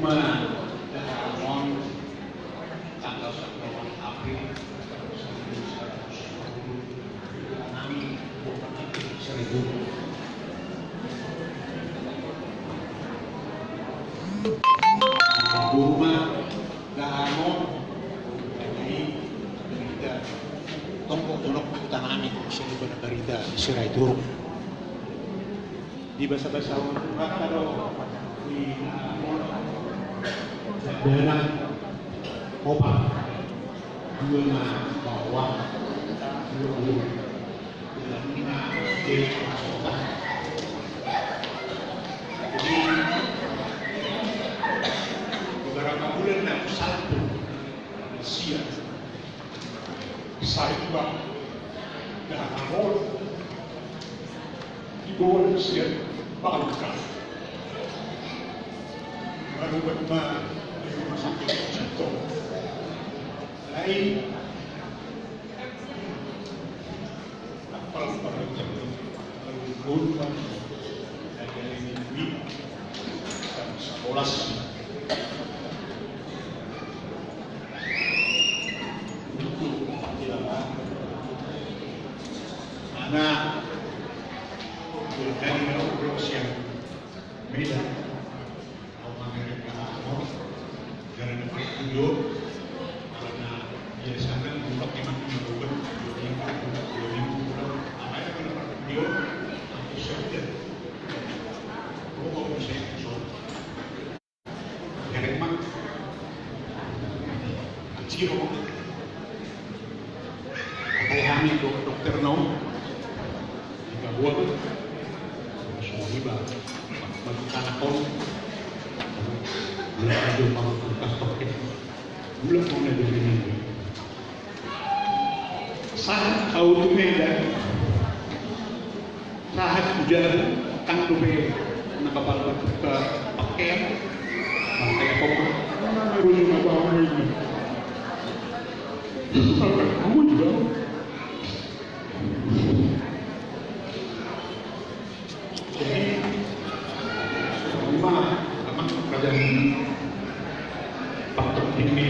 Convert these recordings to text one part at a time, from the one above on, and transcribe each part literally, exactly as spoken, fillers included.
Uma Dahamon, tanggal sapuluh April seribu sembilan ratus lima puluh, nami Bopan Atik Seribu. Uma Dahamon, jadi berita tongkok tolok tanami, siapa berita Sirait Huruk. Di basa-basa on, rata do di daerah Opat, dua na baoa, dua puluh. Jadi, beberapa bulan yang salpu, siap. Saiba Dahamon dibawa sian Bangka. Baru berubah di rumah sakit Cito. Lain. Apal pada jam lalu guru lagi. Ada ini duit. Jam sebelas. Anak, jadi na udah siang. Beda. Au mangerek na amo. Gara na parkudo. Karena biasanya buka emang cuma buka dua minggu, buka dua minggu, buka. Apa itu kalau parkudo? Aku siap deh. Gua mau bisa ikut. Jadi, Mak, Ciro, apa yang kami do-, dokter no, tiga buah, semua riba, bagi tanah kau, bulan aja mau kulkas toke, bulan mau aja ini. Sahat au tu Medan. Sahat tu jabu, tang dope na kapal pakean. Pakean koma. Mana rujuk apa ini? Apa kamu juga? Jadi, ima, ima kerajaan patok ini.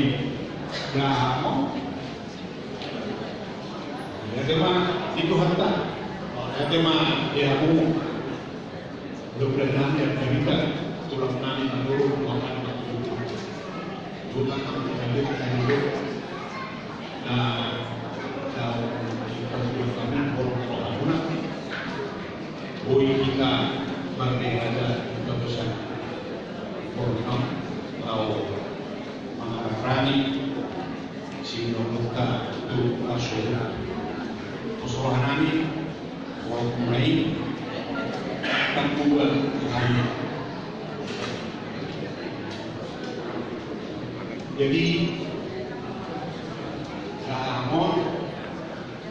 Nah, mau. Ate ma di Tuhanta. Ate ma di hamu. Mudah-mudahan ya kita tulang nami menurun makan. Tulang nami menurun. Nah, tahu kita tulang nami orang tua. Boi hita marnida hita basa. Porno laho mangarani sinunuta tu aso. Pos roha nami, walaupun mulai tangkuban hari. Jadi, kamu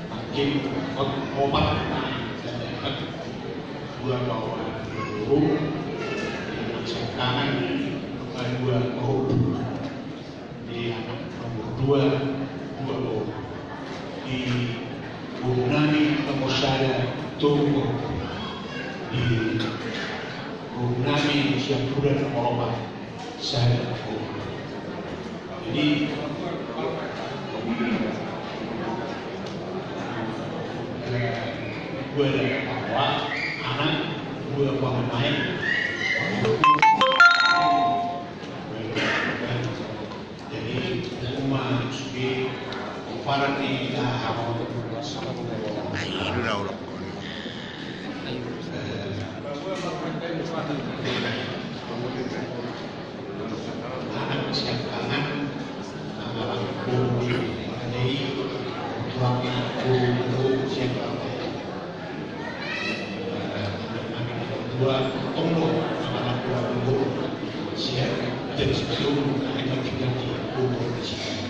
Makin opat, dua baoa, dua boru, siangkangan, dua boru. Di anak nomor dua, dua boru. Di boru nami nomor sada, tolu boru. Di boru nami siampudan nomor opat. Saya, jadi, dua dari Papua, anak, dua pemain. Jadi, uma sugi, kumparan ni, nah, apa untuk. Nah, ini udah, udah. Anak siangkangan, anak boru, jadi tulang boru, boru siangkangan. Anak dua, tong do, anak dua boru, siap, jadi sebelum, anak tiga boru, boru di sini.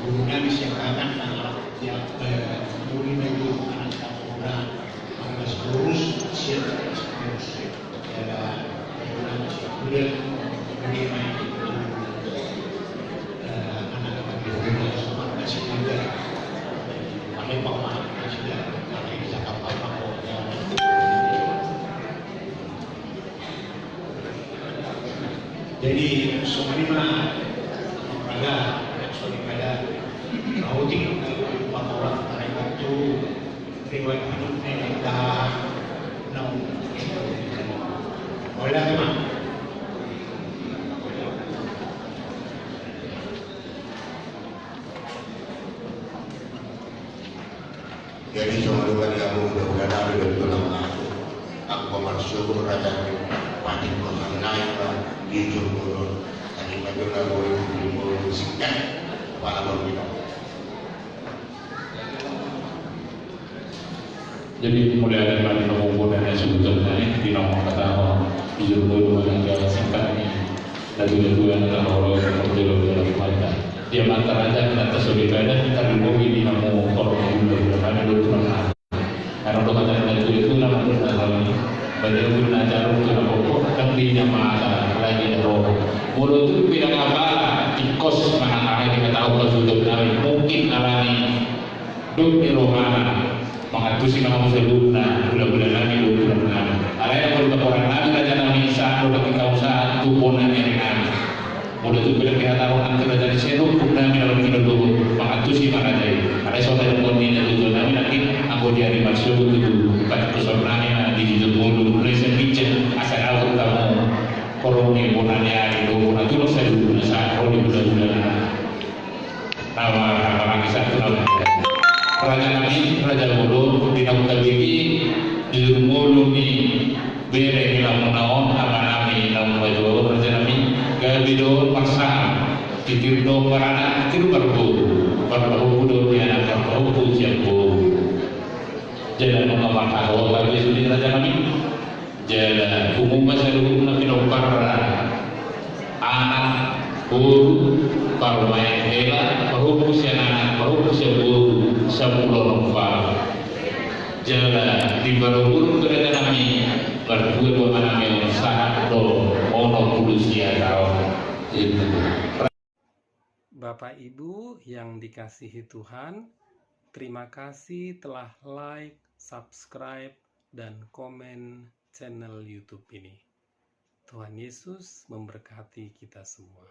Boru nami siangkangan, anak, ya, eh, boru nami anak Kapolda, anak Polres, siap, Polres. Ya, boru nami siangkangan, boru nami, eh, anak Kapolda, anak Sinaga, Palembang, anak Sinaga, anak Jakarta, Kapolda. Jadi songon i ma, raja, yang songon i ma da. Rauti, pamola, tarekat tu, riwayat hidup ni, dah, nau. Holan ma. Jadi songon i ma di hamu, mudah-mudahan nami dohot tuna, aku marsyukur raja, patik kosan nai ma di jumolo, tadi ma jumolo, jumolo singkat, pala bang kita. Jadi mulai ada mani nunggu dan yang sebetulnya ini di nomor kata di jumolo, mulai singkat ni. Natuatua na tahaholongi, parjolo-jolo Tuhanta. Di amanta raja, na tasoloi badan, tarlumobi di hamu horong ni hulahula nami dohot tulang nami. Karena dohot hata ni natuatua na mandok na tahaholongi, badan hulahula na jarum tu na pokok, kan di nyamata lagi na pokok. Molo tu bilang apa, tingkos manang aha di hata hasuhuton nami, mungkin alani dok ni rohana. Mangantusi ma hamu saluhutna, hulahula nami dohot tulang nami. Alai na molo taporan nami raja nami, sahat do nangkin hamu sahat tu bona ni ari nami. Molo tu bilang di hata on nangkin raja nami, sai rungkun nami na mangkido dohot, mangantusi ma raja i. Alai songon na nidok ni natuatua nami nangkin, anggo di ari marsogot tutu, patik kosan nami ma di jumolo, mulai sian ginjang asa dapot hamu horong ni bona ni ari dohot bona tulang saluhutna, sahat ro di hulahula nami. Nama, nama lagi satu nama. Raja nami, raja molo, di na hutabi i, di jumolo ni bere ni lamuna on, ama nami na umbajo, raja nami, gabe do parsahap, titir do paranak, titir parboru, parpahompu do di anak, parpahompu sian boru. Jala nunga marhaholongan be sude raja nami. Jala pungu ma saluhutna pinomparna, anak, boru, parumaen hela, pahompu sian anak, pahompu sian boru, sampulu onom pala. Jala di parboru raja nami, martua do ama nami on sahat do onom pulu sia taon. Itu. Bapak Ibu yang dikasihi Tuhan, terima kasih telah like, subscribe, dan komen channel YouTube ini. Tuhan Yesus memberkati kita semua.